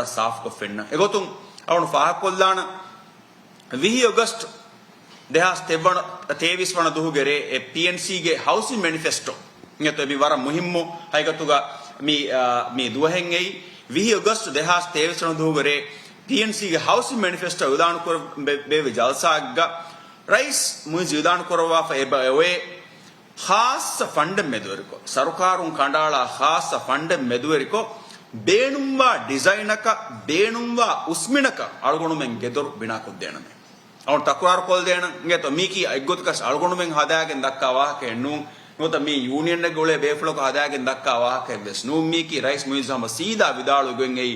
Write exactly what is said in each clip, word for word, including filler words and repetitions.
ސާފުކޮށް ފެންނަ. އެގޮތުން އަޅުން ފާހަގަކޮށްލާނަ، ވިހި އޮގަސްޓް ދެހާސް ތެއްވަނަ، ތޭވީސް ވަނަ ދުވަހުގެ ރޭ އެ ޕީއެންސީގެ ހައުސިން މެނިފެސްޓޯ އިނގޭތޯ މި ވަރަށް މުހިއްމު ހަގީގަތުގަ މި، އާ، މި ދުވަހެއް އެއީ. ވިހި އޮގަސްޓް ދެހާސް ތޭވީސް ވަނަ ދުވަހުގެ ރޭ ޕީއެންސީގެ ހައުސިން މެނިފެސްޓޯ އިއުލާނު ކުރ-، ބެ-، ބޭއްވި ޖަލްސާއެއްގަ ރައީސް މުއިއްޒު އިއުލާނު ކުރައްވާފަ އެބަ އެވޭ ޚާއްޞަ ފަންޑެއް މެދުވެރިކޮށް، ސަރުކާރުން ކަނޑައަޅާ ޚާއްޞަ ފަންޑެއް މެދުވެރިކޮށް، ބޭނުންވާ ޑިޒައިނަކަށް، ބޭނުންވާ އުސްމިނަކަށް އަޅުގަނޑުމެން ގެދޮރު ބިނާކޮށްދޭނަމޭ. އަޅުން ތަކުރާރު ކޮށްދޭނަން އިނގޭތޯ، މީކީ އެއްގޮތަކަށް އަޅުގަނޑުމެން ހަދާގެން ދައްކާ ވާހަކައެއް ނޫން. ނުވަތަ މީ ޔޫނިއަނެއްގެ އުޅޭ ބޭފުޅަކު ހަދާގެން ދައްކާ ވާހަކައެއް ވެސް ނޫން. މީކީ ރައީސް މުއިއްޒު ހަމަ ސީދާ ވިދާޅުވިގެން އެއީ،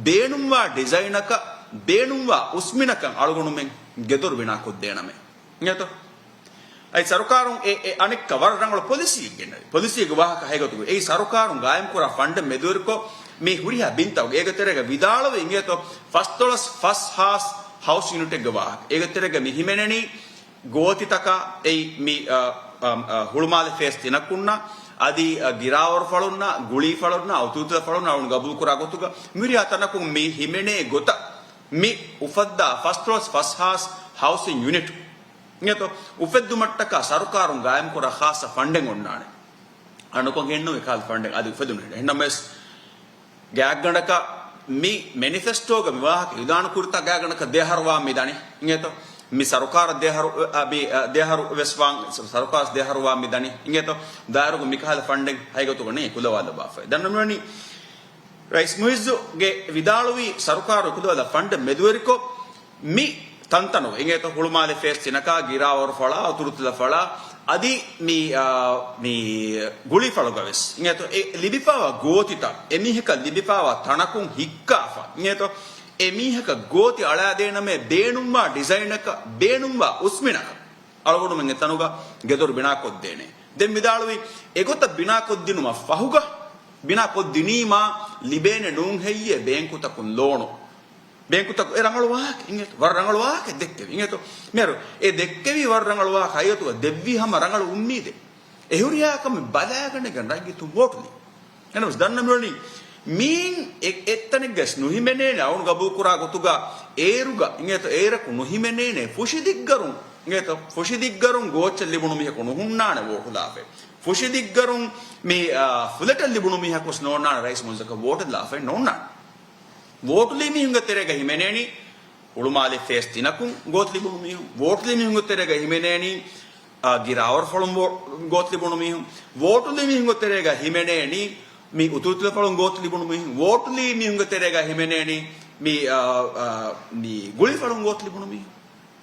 ބޭނުންވާ ޑިޒައިނަކަށް، ބޭނުންވާ އުސްމިނަކަށް އަޅުގަނޑުމެން ގެދޮރު ބިނާކޮށްދޭނަމޭ. އިނގޭތޯ؟ އައި ސަރުކާރުން އެ، އެ އަނެއްކާ ވަރަށް ރަނގަޅު ޕޮލިސީއެއް ގެންނަވި. ޕޮލިސީގެ ވާހަކަ ހަގީގަތުގަ އެއީ ސަރުކާރުން ގާއިމްކުރާ ފަންޑެއް މެދުވެރިކޮށް، މި ހުރިހާ ބިންތަކުގެ އޭގެ ތެރޭގަ ވިދާޅުވި އިނގޭތޯ، ފަސްދޮޅަސް ފަސް ހާސް ހައުސް ޔުނިޓެއްގެ ވާހަކަ. އޭގެ ތެރޭގަ މި ހިމެނެނީ ގޯތިތަކާ އެއީ މި، އަ، އަ، އަ، ހުޅުމާލެ ފޭސް ތިނަކުންނާ، އަދި، އަ، ގިރާވަރު ފަޅުންނާ، ގުޅީ ފަޅުންނާ، އުތުރުތިލަ ފަޅުންނާ އަޅުން ގަބޫލުކުރާ ގޮތުގަ މި ހުރިހާ ތަނަކުން މި ހިމެނޭ ގޮތަށް މި އުފައްދާ ފަސްދޮޅަސް ފަސް ހާސް ހައުސިން ޔުނިޓް އިނގޭތޯ، އުފެއްދުމަށްޓަކާ ސަރުކާރުން ގާއިމްކުރާ ޚާއްޞަ ފަންޑެއް އޮންނާނެ. އަނެއްކާ ގެންނަވާ އެކަހަލަ ފަންޑެއް އަދި އުފެދުނު ހެން. އެހެންނަމަވެސް، ގާތްގަނޑަކަށް މި މެނިފެސްޓޯގަ މި ވާހަކަ އިއުލާނު ކުރިތާ ގާތްގަނޑަކަށް ދެއަހަރު ވާން މި ދަނީ އިނގޭތޯ. މި ސަރުކާރަށް ދެއަހަރު، އަ، މި، އަ، ދެއަހަރު ވެސް ވާން، ސަރުކާރަށް ދެއަހަރު ވާން މި ދަނީ އިނގޭތޯ. ދާއިރުގަ މިކަހަލަ ފަންޑެއް ހަގީގަތުގަ ނެތް ކުލަވާލަބާފައި. ދަންނަމުން ވަނީ ރައީސް މުއިއްޒުގެ ވިދާޅުވި ސަރުކާރު ކުލަވާލާ ފަންޑެއް މެދުވެރިކޮށް، މި ތަންތަނުގަ އިނގޭތޯ ހުޅުމާލެ ފޭސް ތިނަކާ، ގިރާވަރު ފަޅާ، އުތުރުތިލަ ފަޅާ، އަދި މި، އާ، މި ގުޅިފަޅުގަ ވެސް އިނގޭތޯ އެ ލިބިފާވާ ގޯތިތައް، އެމީހަކަށް ލިބިފާވާ ތަނަކުން ހިއްކާފަ އިނގޭތޯ އެމީހަކަށް ގޯތި އަޅާދޭނަމޭ، ބޭނުންވާ ޑިޒައިނަކަށް، ބޭނުންވާ އުސްމިނަކަށް އަޅުގަނޑުމެން އެތަނުގަ ގެދޮރު ބިނާކޮށްދޭނެ. ދެން ވިދާޅުވީ، އެގޮތަށް ބިނާކޮށްދިނުމަށް ފަހުގަ، ބިނާކޮށްދިނީމާ ލިބޭނެ ނޫން ހެއްޔޭ ބޭންކުތަކުން ލޯނު؟ ބޭންކުތަކު އެ ރަނގަޅު ވާހަކަ އިނގޭތޯ، ވަރަށް ރަނގަޅު ވާހަކަ ދެއްކެވި އިނގޭތޯ. މިހާރު އެ ދެއްކެވީ ވަރަށް ރަނގަޅު ވާހަކަ ހަގީގަތުގަ ދެއްވީ ހަމަ ރަނގަޅު އުއްމީދެއް. އެ ހުރިހާ ކަމެއް ބަލާގަނެގެން ރައްޔިތުން ވޯޓު ދީ. އެހެނަސް ދަންނަ މިވަނީ މީން އެ-، އެއްތަނެއްގަސް ނުހިމެނޭނެ އަޅުން ގަބޫލުކުރާ ގޮތުގަ އޭރުގަ އިނގޭތޯ އޭރަކު ނުހިމެނޭނެ ފުށިދިއްގަރުން އިނގޭތޯ ފުށިދިއްގަރުން ގޯއްޗެއް ލިބުނު މީހަކު ނުހުންނާނެ ވޯޓުލާފައި. ފުށިދިއްގަރުން މި، އާ، ފުލެޓެއް ލިބުނު މީހަކުސް ނޯންނާނެ ރައީސް މުއިއްޒަކަށް ވޯޓެއް ލާފައި ނޯންނާނެ. ވޯޓުލީ މީހުންގެ ތެރޭގަ ހިމެނޭނީ ހުޅުމާލެ ފޭސް ތިނަކުން ގޯތި ލިބުނު މީހުން، ވޯޓުލީ މީހުންގެ ތެރޭގަ ހިމެނޭނީ، އާ، ގިރާވަރު ފަޅުން ވޯ-، ގޯތި ލިބުނު މީހުން، ވޯޓުލީ މީހުންގެ ތެރޭގަ ހިމެނޭނީ މި އުތުރުތިލަ ފަޅުން ގޯތި ލިބުނު މީހުން، ވޯޓުލީ މީހުންގެ ތެރޭގަ ހިމެނޭނީ މި، އާ، އާ، މި ގުޅި ފަޅުން ގޯތި ލިބުނު މީހުން.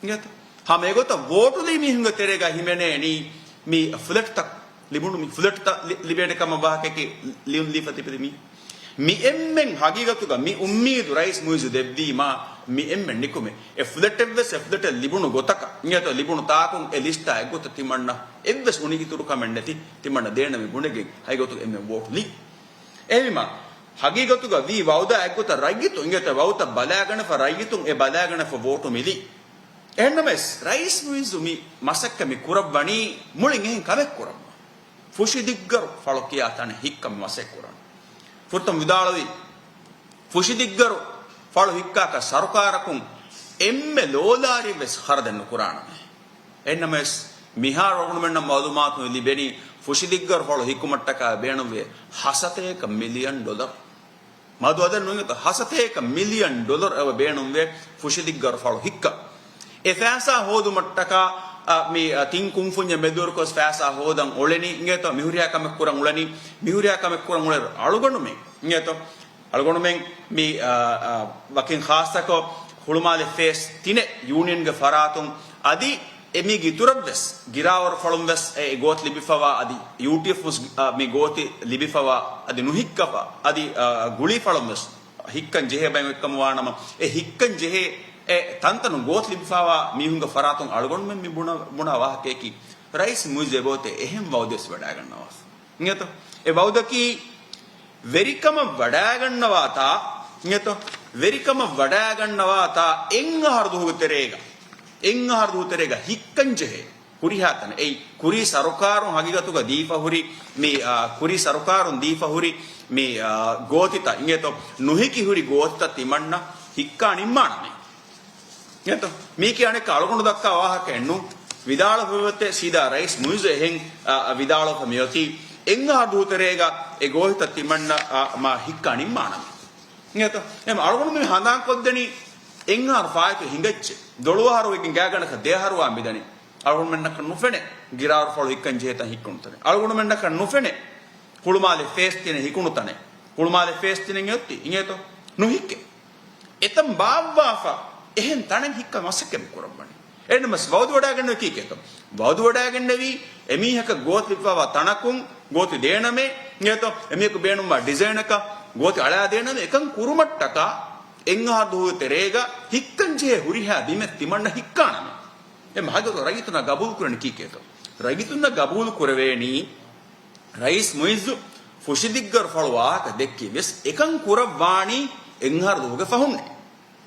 އިނގޭތަ؟ ހަމަ އެގޮތަށް ވޯޓުލީ މީހުންގެ ތެރޭގަ ހިމެނޭނީ މި ފްލެޓްތައް ލިބުނު މި ފްލެޓްތައް ލި-، ލިބޭނެ ކަމަށް ވާހަކައަކީ ލިޔުން ލީފަ ތިބި މީ. މި އެންމެން ހަގީގަތުގަ މި އުއްމީދު ރައީސް މުއިއްޒު ދެއްވީމާ، މި އެންމެން ނިކުމެ. އެ ފްލެޓެއްވެސް އެ ފްލެޓެއް ލިބުނު ގޮތަކަށް، އިނގޭތޯ ލިބުނު ތާކުން އެ ލިސްޓާ އެއްގޮތަށް ތިމަންނަ އެއްވެސް އުނި އިތުރު ކަމެއް ނެތި، ތިމަންނަ ދޭނަމޭ ބުނެގެން ހަގީގަތުގަ އެންމެން ވޯޓު ލީ. އެހެންވީމާ، ހަގީގަތުގަ ވީ ވައުދާ އެއްގޮތަށް ރައްޔިތުން، އިނގޭތޯ ވައުދުތައް ބަލާގަނެފަ ރައްޔިތުން އެ ބަލާގަނެފަ ވޯޓު މިލީ. އެހެންނަމަވެސް، ރައީސް މުއިއްޒު މި މަސައްކަތް މި ކުރައްވަނީ މުޅިން އެހެން ކަމެއް ކުރަން. ފުށިދިއްގަރު ފަޅު ކިޔާ ތަނެއް ހިއްކަން މަސައްކަތް ކުރަން. ފުރަތަމަ ވިދާޅުވީ، ފުށިދިއްގަރު ފަޅު ހިއްކާކަށް ސަރުކާރަކުން އެންމެ ލޯލާރިވެސް ޚަރަދެއް ނުކުރާނަމޭ. އެހެންނަމަވެސް، މިހާރު އަޅުގަނޑުމެންނަށް މައުލޫމާތު ލިބެނީ ފުށިދިއްގަރު ފަޅު ހިއްކުމަށްޓަކާ ބޭނުންވޭ ހަސަތޭކަ މިލިއަން ޑޮލަރު. މަދު އަދަދެއް ނޫން، ހަސަތޭކަ މިލިއަން ޑޮލަރު އެބަ ބޭނުންވޭ ފުށިދިއްގަރު ފަޅު ހިއްކަން. އެ ފައިސާ ހޯދުމަށްޓަކާ، އަ، މި، އަ، ތިން ކުންފުންޏެއް މެދުވެރިކޮށް ފައިސާ ހޯދަން އުޅެނީ، އިނގޭތޯ، މިހުރިހާ ކަމެއް ކުރަން އުޅެނީ، މިހުރިހާ ކަމެއް ކުރަން އުޅޭ އަޅުގަނޑުމެން، އިނގޭތޯ، އަޅުގަނޑުމެން މި، އަ، އަ، ވަކިން ޚާއްޞަކޮށް ހުޅުމާލެ ފޭސް ތިނެއް ޔޫނިއަންގެ ފަރާތުން އަދި އެ މީގެ އިތުރަށްވެސް ގިރާވަރު ފަޅުން ވެސް އެ ގޯތި ލިބިފަވާ އަދި ޔޫޓީއެފް ވެސް، އަ، މި ގޯތި ލިބިފަވާ އަދި ނުހިއްކަފަ އަދި، އަ، ގުޅީ ފަޅުން ވެސް ހިއްކަން ޖެހޭ ބައެއް އެއްކަމަށް ވާނަމަ، އެ ހިއްކަން ޖެހޭ އެ ތަންތަނުން ގޯތި ލިބިފަވާ މީހުންގެ ފަރާތުން އަޅުގަނޑުމެން މި ބުނާ، ބުނާ ވާހަކަޔަކީ، ރައީސް މުއިއްޒު އެބައޮތޭ އެހެން ވައުދެއް ވެސް ވަޑައިގަންނަވާފަ. އިނގޭތޯ؟ އެ ވައުދަކީ ވެރިކަމަށް ވަޑައިގަންނަވާތާ، އިނގޭތޯ؟ ވެރިކަމަށް ވަޑައިގަންނަވާތާ އެއް އަހަރު ދުވަހުގެ ތެރޭގަ، އެއް އަހަރު ދުވަހުގެ ތެރޭގަ ހިއްކަން ޖެހޭ ހުރިހާ ތަނެއް. އެއީ، ކުރީ ސަރުކާރުން ހަގީގަތުގަ ދީފަ ހުރި، މި، އާ، ކުރީ ސަރުކާރުން ދީފަ ހުރި މި، އާ، ގޯތިތައް އިނގޭތޯ، ނުހިކި ހުރި ގޯތިތައް ތިމަންނަ ހިއްކާ ނިންމާނަމޭ. އިނގޭތޯ؟ މީކީ އަނެއްކާ އަޅުގަނޑު ދައްކާ ވާހަކައެއް ނޫން. ވިދާޅުވެވޭތޭ ސީދާ ރައީސް މުއިއްޒު އެހެން، އާ، ވިދާޅުވެފަ މިއޮތީ އެއް އަހަރު ދުވަހު ތެރޭގަ އެ ގޯތިތައް ތިމަންނަ، އާ، މާ ހިއްކާ ނިންމާނަމޭ. އިނގޭތޯ؟ އެހެން އަޅުގަނޑު މި ހަނދާންކޮށްދެނީ އެއް އަހަރު ފާއިތު ހިނގައްޖެ. ދޮޅު އަހަރު ވެގެން ގާތްގަނޑަކަށް ދެ އަހަރު ވާން މިދަނީ. އަޅުގަނޑުމެންނަކަށް ނުފެނޭ ގިރާރުފަޅު ހިއްކަން ޖެހޭ ތަން ހިއްކުނު ތަނެއް. އަޅުގަނޑުމެންނަކަށް ނުފެނޭ ހުޅުމާލެ ފޭސް ތިނެއް ހިކުނު ތަނެއް. ހުޅުމާލެ ފޭސް ތިނެއް އޮތީ އިނގޭތޯ؟ ނުހިއްކޭ. އެތަން ބާއްވާފަ އެހެން ތަނެއް ހިއްކަން މަސައްކަތް ކުރައްވަނީ. އެހެންނަމަސް ވައުދުވަޑައިގަންނަވީ ކީކޭތޯ؟ ވައުދުވަޑައިގަންނަވީ އެމީހަކަށް ގޯތި ލިބިފައިވާ ތަނަކުން ގޯތި ދޭނަމޭ އިނގޭތޯ؟ އެމީހަކު ބޭނުންވާ ޑިޒައިނަކަށް ގޯތި އަޅާދޭނަމޭ. އެކަން ކުރުމަށްޓަކާ އެއް އަހަރު ދުވަހު ތެރޭގަ ހިއްކަން ޖެހޭ ހުރިހާ ބިމެއް ތިމަންނަ ހިއްކާނަމޭ. އެ މަހަގަތު ރައްޔިތުންނަށް ގަބޫލު ކުރަނީ ކީކޭތޯ؟ ރައްޔިތުންނަށް ގަބޫލު ކުރެވޭނީ ރައީސް މުއިއްޒު ފުށިދިއްގަރު ފަޅު ވާހަކަ ދެއްކި ވެސް އެކަން ކުރައްވާނީ އެއް އަހަރު ދުވަހުގެ ފަހުންނޭ.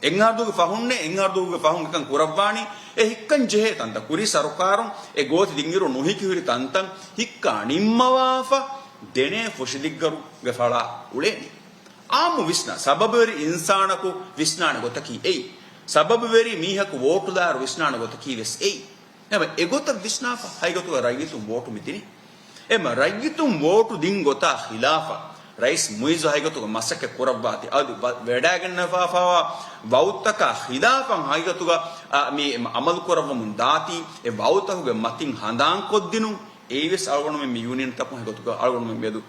އެއް އަހަރު ދުވަހުގެ ފަހުންނޭ، އެއް އަހަރު ދުވަހުގެ ފަހުން އެކަން ކުރައްވާނީ. އެ ހިއްކަން ޖެހޭ ތަންތަން ކުރީ ސަރުކާރުން އެ ގޯތި ދިންއިރު ނުހިކި ހުރި ތަންތަން ހިއްކާ ނިންމަވާފަ ދެނޭ ފުށިދިއްގަރުގެ ފަޅާ އުޅޭނީ. އާއްމު ވިސްނާ، ސަބަބުވެރި އިންސާނަކު ވިސްނާނެ ގޮތަކީ އެއީ. ސަބަބުވެރި މީހަކު ވޯޓުލާއިރު ވިސްނާނެ ގޮތަކީ ވެސް އެއީ. އެމަ އެގޮތަށް ވިސްނާފަ ހަގީގަތުގަ ރައްޔިތުން ވޯޓު މި ދިނީ. އެމަ ރައްޔިތުން ވޯޓު ދިން ގޮތާ ޚިލާފަށް ރައީސް މުއިއްޒު ހަގީގަތުގަ މަސައްކަތް ކުރައްވާތީ، އަދި ވަ-، ވެޑައިގެންނެފާފާވާ ވައުދުތަކާ ޚިލާފަށް ހަގީގަތުގަ، އަ، މި އަމަލު ކުރައްވަމުން ދާތީ، އެ ވައުދުތަކުގެ މަތިން ހަނދާންކޮށްދިނުން، އެއީވެސް އަޅުގަނޑުމެން މި ޔޫނިއަންތަކުން ހަގީގަތުގަ އަޅުގަނޑުމެން މިއަދު